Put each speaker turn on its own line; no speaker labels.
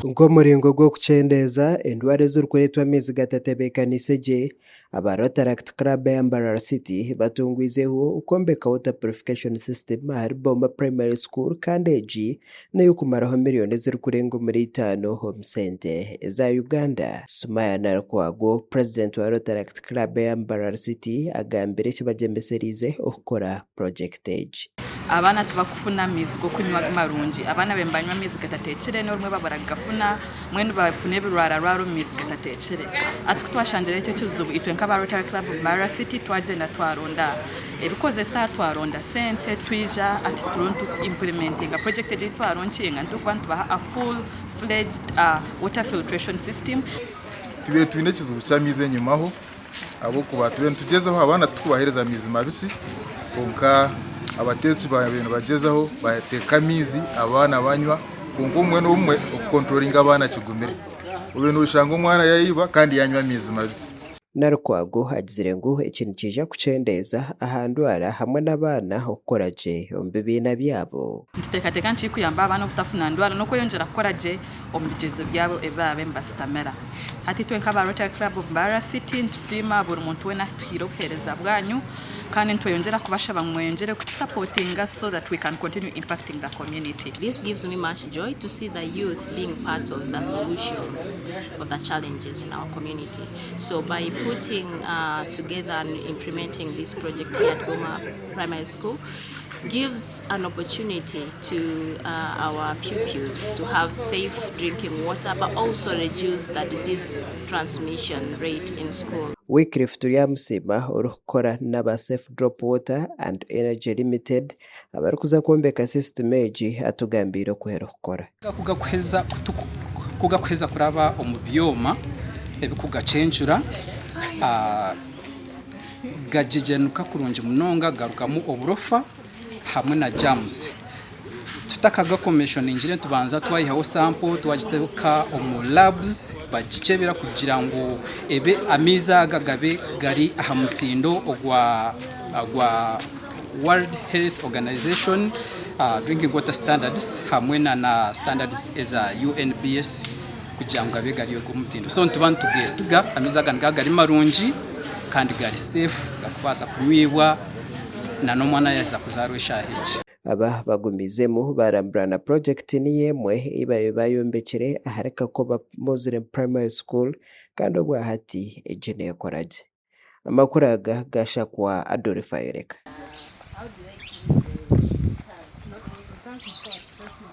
Nk'omuringo gw'okukyendeeza endwara ezirikureetwa amaizi gatatebeekaniise gye, aba Rotaract Club eya Mbarara City batungwizeho okwombeka Water Purification System ahari Boma Primary School kandi egi n'ey'okumaraho miriyoni ezirikurenga omuri itaano omu sente eza Uganda. Sumaya Nalukwago, Purezidenti wa Rotaract Club eya Mbarara City agambire ekibagyemesereize okukora purogyekiti egi.
Abaana tibakufuna amaizi g'okunywa marungi. Abaana babaire nibanywa amaizi gatateekire n'orumwe babura kugafuna, mbwenu bafuna ebirwararwara omu maizi gatateekire. Hati ku twashangire ekyo ekizibu, itwe nk'aba Rotary Club of Mbarara City twagyenda twaronda ebikozesa, twaronda sente twija hati turiyo nitu implementinga project egi ei twaronkinga nitukuba nitubaha a full fledged water filtration system.
Tubaire twine ekizibu ky'amaizi enyimaho. Ahabw'okuba tube nitugyezaho abaana titukubaheereza maizi mabisi kwonka abateeki baabaire nibagyezaho bateeka amaizi abaana banywa kwonka obumwe n'obumwe okukonturoringa abaana kigumire. Obaire noshanga omwana yaiba kandi yanywa amaizi mabisi.
Nalukwago agizire ngu eki nikiija kukyendeeza aha ndwara hamwe n'abaana okukora gye omu bibiina byabo.
Nituteekateeka ngu kirikuyamba abaana obutafuna ndwara n'okweyongyera kukora gye omu bigyezo byabo ebi baabe nibasitamira. Hati itwe nk'aba Rotary Club of Mbarara City nitusiima buri muntu weena atuhaire obuheereza bwanyu kandi nitweyongyera kubashaba ngu mweyongyere kutusapotinga so that we can continue impacting the community.
This gives me much joy to see the youth being part of the solutions of the challenges in our community. So by putting uh, together and implementing this project here at Goma Primary School, gives an opportunity to uh, our pupils to have safe drinking water but also reduce the disease transmission rate in school.
Wycliffe Turyamusiima orikukora n'aba Safe Drop Water and Energy Limited abarikuza kwombeka sisitimu egi atugambiire oku erikukora.
Ku gakuheza kuraba omu byoma ebikugacencura, gagyegyenuka kurungi munonga garugamu oburofa hamwe na germs. Tutakagakomishoningire nitubanza twayihaho sampo twagiteeka omu labs bagikyebera kugira ngu ebe amaizi aga gabe gari aha mutindo ogwa World Health Organization Drinking Water Standards hamwe na standards eza UNBS kugira ngu gabe gari ag'omutindo. So nituba nitugesiga amaizi aga nigaba gari marungi kandi gari safe garikubaasa kunywibwa na n'omwana yaaza kuzaarwa eshaaha egi.
Aba bagumiizemu baarambura na purogyekiti niyo emwe ei baabaire bayombekire ahari Kakoba Muslim Primary School kandi obwahati egyo neekora gye. Amakuru aga gaashakwa Adolf Ayoreka.